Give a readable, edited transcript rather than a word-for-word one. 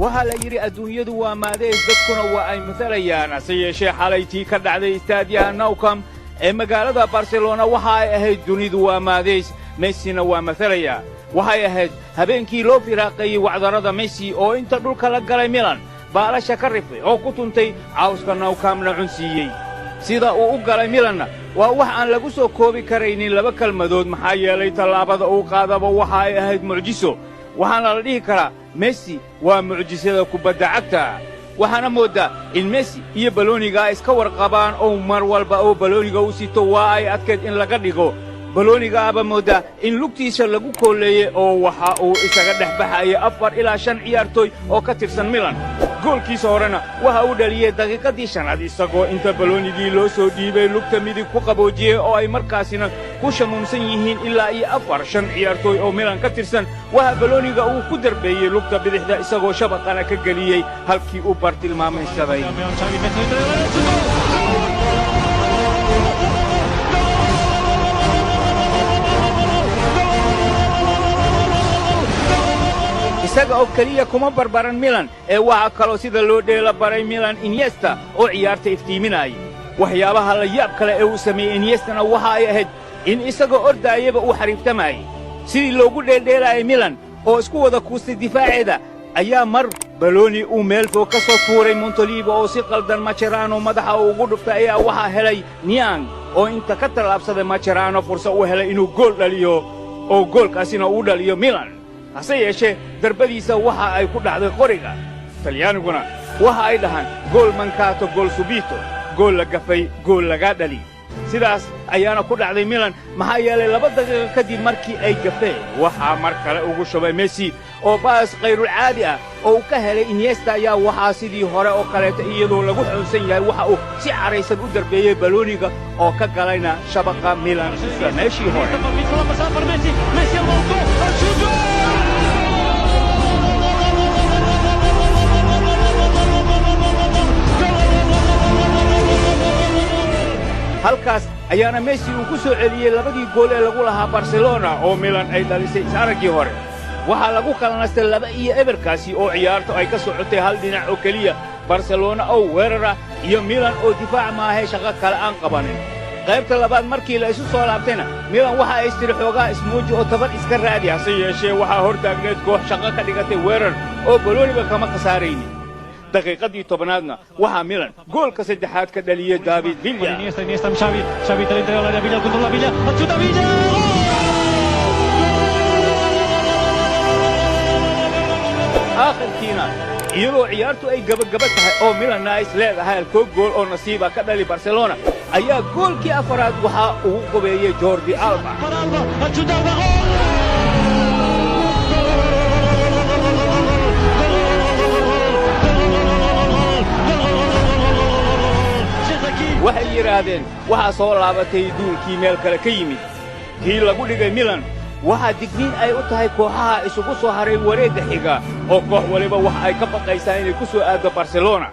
Waxaa la yidhi adduunyadu waa maadeys, dadkuna waa ay matalayaan. Hase yeeshee xalay tii ka dhacday istaadiyaha Nou Camp ee magaalada Barcelona waxa ay ahayd dunidu waa maadeys, Messina waa matalayaa. Waxay ahayd habeenkii loo firaaqeeyey wacdarada Messi oo inta dhulka la galay Milan baalasha ka rifay oo ku tuntay, cawska Nou Campna cunsiiyey. Sida uu u galay Milanna waa wax aan lagu soo koobi karaynin laba kelmadood, maxaa yeelay tallaabada uu qaadaba waxa ay ahayd mucjiso. Waxaana la dhihi karaa Messi waa mucjisada kubadda cagta. Waxaana mooddaa in Messi iyo balooniga ay iska warqabaan oo mar walba oo balooniga u sito waa ay adkayd in laga dhigo. Balooniga aba mooddaa in lugtiisa lagu kooleeyey oo waxa uu isaga dhex baxayay afar ilaa shan ciyaartooy oo ka tirsan Milan. Goolkiisa horena waxa uu dhaliyey daqiiqaddii shanaad, isagoo inta baloonigii loo soo dhiibay lugta midig ku qaboojiyey oo ay markaasina ku shamuumsan yihiin ilaa iyo afar shan ciyaartooy oo Milan ka tirsan. Waxa balooniga uu ku darbeeyey lugta bidixda, isagoo shabaqana ka geliyey halkii uu bartilmaamaysaday. Isaga oo keliya kuma barbaran Milan ee waxaa kaloo sida loo dheela baray Milan Inyesta oo ciyaarta iftiiminaya. Waxyaabaha la yaab kale ee uu sameeyey Inyestana waxa ay ahayd in isagoo ordaayaba uu xariiftamayay sidii loogu dheeldheelaayay Milan oo isku wada kuustay difaaceeda. Ayaa mar balooni uu meel fog ka soo tuuray Montolivo oo si qaldan Macherano madaxa uu ugu dhuftay ayaa waxaa helay Niang oo inta ka tallaabsaday Macherano fursa u helay inuu gool dhaliyo oo goolkaasina uu dhaliyo Milan. Hase yeeshee darbadiisa waxa ay ku dhacday qoriga. Talyaaniguna waxa ay dhahaan "gol mancato, gol subito", gool la gafay gool lagaa dhali. Sidaas ayaana ku dhacday Milan, maxaa yeelay 2 daqiiqo kadib markii ay gafeen waxaa mar kale ugu shubay Messi oo baas khayrulcaadi ah oo uu ka helay Inyesta ayaa waxaa sidii hore oo kaleeta iyadoo lagu xoonsan yahay waxa uu si caraysan u darbeeyey balooniga oo ka galayna shabaqa Milan isla meeshii hore. Por pasar por Messi, Messi al balcó, al xut, gol! Halkaas ayaana Messi uu ku soo celiyey labadii gool ee lagu lahaa Barcelona oo Milan ay dhalisay is-araggii hore. Waxaa lagu kala nastay 2-0 kaasi oo ciyaartu ay ka socotay hal dhinac oo keliya, Barcelona oo weerara iyo Milan oo difaac maahay shaqo kale aan qabanin. Qaybta labaad markii la isu soo laabtayna Milan waxa ay istiri xoogaa ismuuji oo tabar iska raadi. Hase yeeshee waxaa hor taagneed koox shaqo ka dhigatay weerar oo balooniba kama khasaaraynin. Daqiiqaddii 10aadna waxaa Milan goolka saddexaad ka dhaliyey David Villa. Iniesta, Iniesta amb Xavi, Xavi te l'interior de l'àrea, Villa, el control de Villa, el xut de Villa! Aakhirkiina iyadoo ciyaartu ay gabagaba tahay oo Milanna ay is leedahay halkoo gool oo nasiiba ka dhali Barcelona ayaa goolkii afaraad waxaa ugu qobeeyey Jordi Alba. Per Alba, el xut d'Alba, gol! Waxay yidhaahdeen waxaa soo laabatay duulkii meel kale ka yimid. Kii lagu dhigay Milan waxaa digniin ay u tahay kooxaha isugu soo haray wareegga xiga oo koox waliba waxa ay ka baqaysaa inay ku soo aaddo Barcelona.